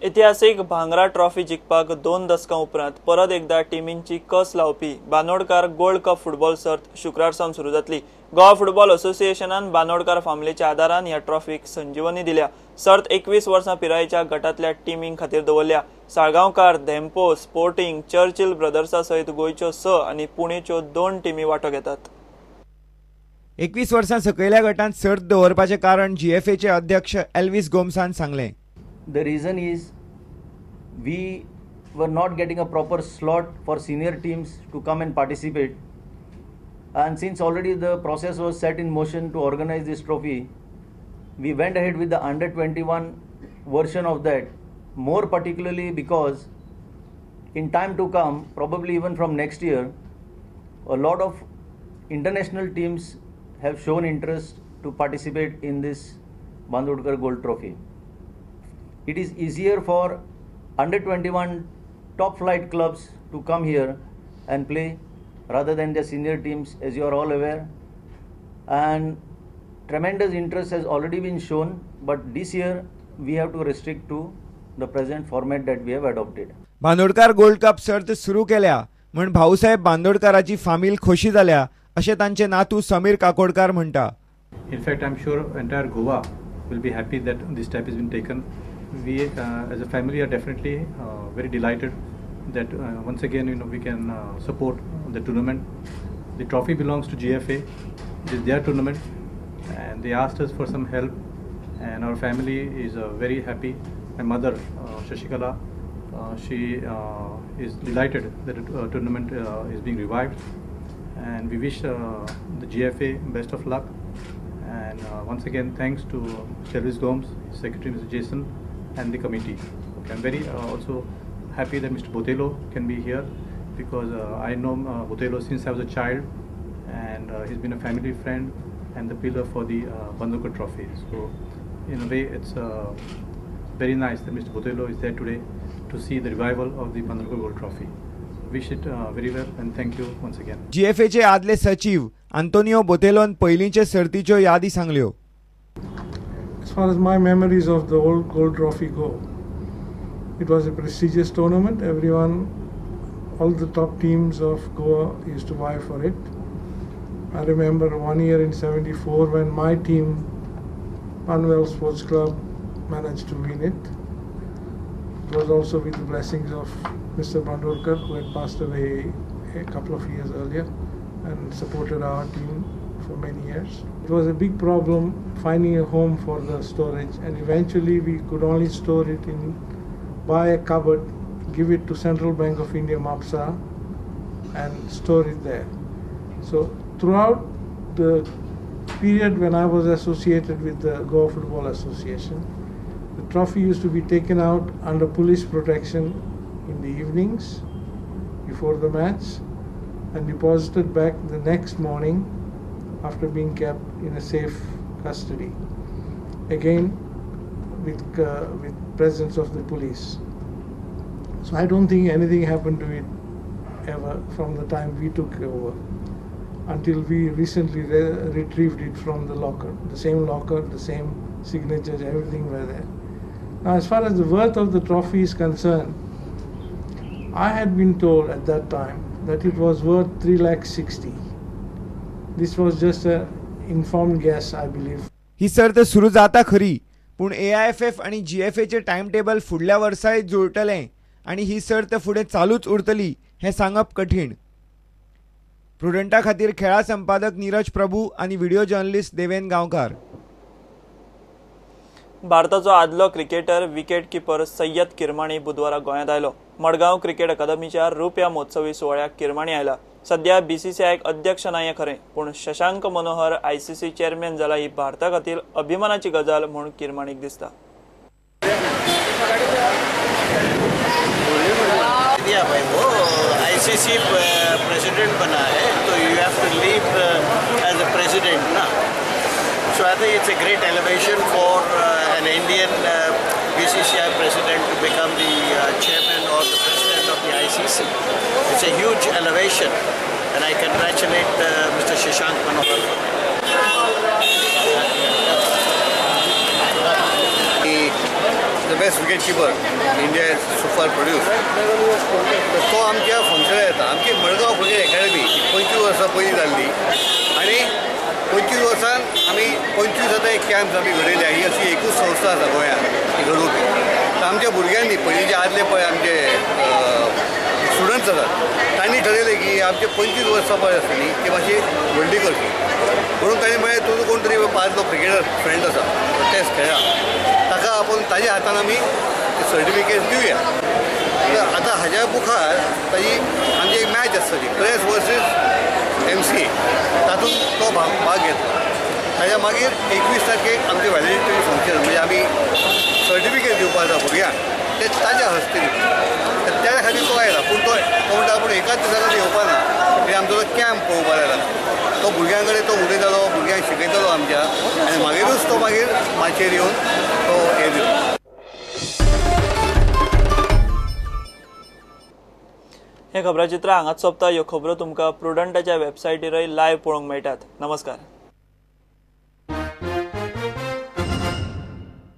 इतिहासीक भांगरा ट्रॉफी जिखपाक 2 दसकां उपरांत परत एकदा टिमींची कस लावपी बांदोडकार गोल्ड कप फुटबॉल सर्त शुक्रार सावन सुरू जातली. गोवा फुटबॉल असोसिएशनान बांदोडकार फामिलीच्या आदारान ह्या ट्रॉफीक संजीवनी दिल्या. सर्त 21 वर्सां पिरायेच्या गटांतल्या टिमीं खातीर दवरल्या. साळगांवकार, धेंपो, स्पोर्टिंग, चर्चिल ब्रदर्सा सयत गोंयच्यो 6 आनी पुणेच्यो 2 टिमी वांटो घेतात. 21 वर्सां सकयल्या गटांत सर्त दवरपाचें कारण जीएफएचे अध्यक्ष एल्विस गोम्सान सांगलें. The reason is we were not getting a proper slot for senior teams to come and participate, and since already the process was set in motion to organize this trophy, we went ahead with the under 21 version of that, more particularly because in time to come, probably even from next year, a lot of international teams have shown interest to participate in this Bandodkar Gold Trophy. It is easier for under 21 top flight clubs to come here and play rather than the senior teams, as you are all aware. And tremendous interest has already been shown, but this year we have to restrict to the present format that we have adopted. Bandodkar gold cup सर्त सुरू केल्या म्हण भाऊसाहेब बांदोडकाराची फामील खोशी जाल्या अशें तांचे नातू समीर काकोडकार म्हणटा. In fact, I am sure entire Goa will be happy that this step has been taken. We as a family are definitely very delighted that once again, we can support the tournament. The trophy belongs to GFA. It is their tournament, and they asked us for some help, and our family is very happy. My mother, Shashikala, she is delighted that the tournament is being revived, and we wish the GFA best of luck. And once again, thanks to Elvis Gomes, Secretary Mr. Jason, and the committee. Okay, I'm very also happy that Mr. Botelho can be here, because I know Botelho since I was a child, and he's been a family friend and the pillar for the Bandodkar Trophy. So in a way, it's very nice that Mr. Botelho is there today to see the revival of the Bandodkar Gold Trophy. Wish it very well and thank you once again. GFA चे आदले सचिव आंतोनियो बोतेलोन पयलींचे सर्तीच्यो यादी सांगल्यो. As far as my memories of the old Gold Trophy go, it was a prestigious tournament. Everyone, all the top teams of Goa used to vie for it. I remember one year in '74 when my team, Panvel Sports Club, managed to win it. It was also with the blessings of Mr. Bandodkar, who had passed away a couple of years earlier and supported our team for many years. It was a big problem finding a home for the storage, and eventually we could only store it in, buy a cupboard, give it to Central Bank of India, Mapsa, and store it there. So throughout the period when I was associated with the Goa Football Association, the trophy used to be taken out under police protection in the evenings before the match and deposited back the next morning after being kept in a safe custody, again with presence of the police. So I don't think anything happened to it ever from the time we took over until we recently retrieved it from the locker. The same locker, the same signatures, everything were there. Now, as far as the worth of the trophy is concerned, I had been told at that time that it was worth 3,60,000. This was just an informed guess, I believe. ही सर्त सुरू जाता खरी, पूण AIFF आनी GFAचे time table फुडल्या वर्साय जुळटलें आनी ही सर्त फुडें चालूच उरतली हें सांगप कठीण. प्रुडंटा खातीर खेळा संपादक नीरज प्रभू आनी व्हिडिओ जर्नलिस्ट देवेन गांवकार. भारताचो आदलो cricketer wicket keeper Syed Kirmani बुधवारा गोंयांत आयलो. मडगांव क्रिकेट अकादमीच्या रुप्या महोत्सवी सुवाळ्याक किरमाणी आयला. सध्या बीसीसीआयक अध्यक्ष ना हें खरें, पूण शशांक मनोहर आयसीसी चेअरमॅन जाला ही भारता खातीर अभिमानाची गजाल म्हूण किरमाणीक दिसता. आईसीसी प्रेसिडेंट बना है तो you have to leave as a president ना. So I think it's a great elevation for an Indian BCCI president to become the chairman or the president of the ICC. It's a huge elevation, and I congratulate Mr. Shashank Manohar. The the best wicket keeper India so far produce. तर तो आमच्या फंक्शनाक येता. आमची Madgaon cricket academy 25 वर्सां पयलीं जाल्ली आनी 25 वर्सान आमी 25 आतां एक कॅम्प आमी घडयल्या. ही अशी एकूच संस्था आसा गोंयांत ती घडोवपी. तर आमच्या भुरग्यांनी पयलींचे आदले पळय आमचे स्टुडंट्स आसात तांणी ठरयलें की आमचे 25 वर्सां पळय आसता न्ही ती मातशी व्हडली करची म्हणून तांणी म्हळें तुजो कोण तरी पांच क्रिकेटर फ्रेंड आसा तेच खेळा ताका आपूण ताज्या हातान आमी सर्टिफिकेट दिवया. तर आतां हाज्या मुखार ताजी आमची एक मॅच आसतली प्रेस वर्सीस MC तातूंत तो भाग घेतलो. ताज्या मागीर 21 तारखेक आमचें व्हॅलिडिटरी फंक्शन म्हणजे आमी सर्टिफिकेट दिवपा आसा भुरग्यांक ते ताज्या हस्ते दिवप. तर त्या खातीर तो आयला. पूण तो म्हणटा आपूण एकाच दिसा येवपा ना म्हणजे आमचो तो कॅम्प पळोवपाक आयला. तो भुरग्यां कडेन तो उलयतालो, भुरग्यांक शिकयतालो आमच्या आनी मागीरूच तो मागीर माचयेर येवन तो हें दिलो. हे खबराचित्र हांगाच सोंपता. ह्यो खबरो तुमकां प्रुडंटाच्या वेबसायटीरय लायव्ह पळोवंक मेळटात. नमस्कार.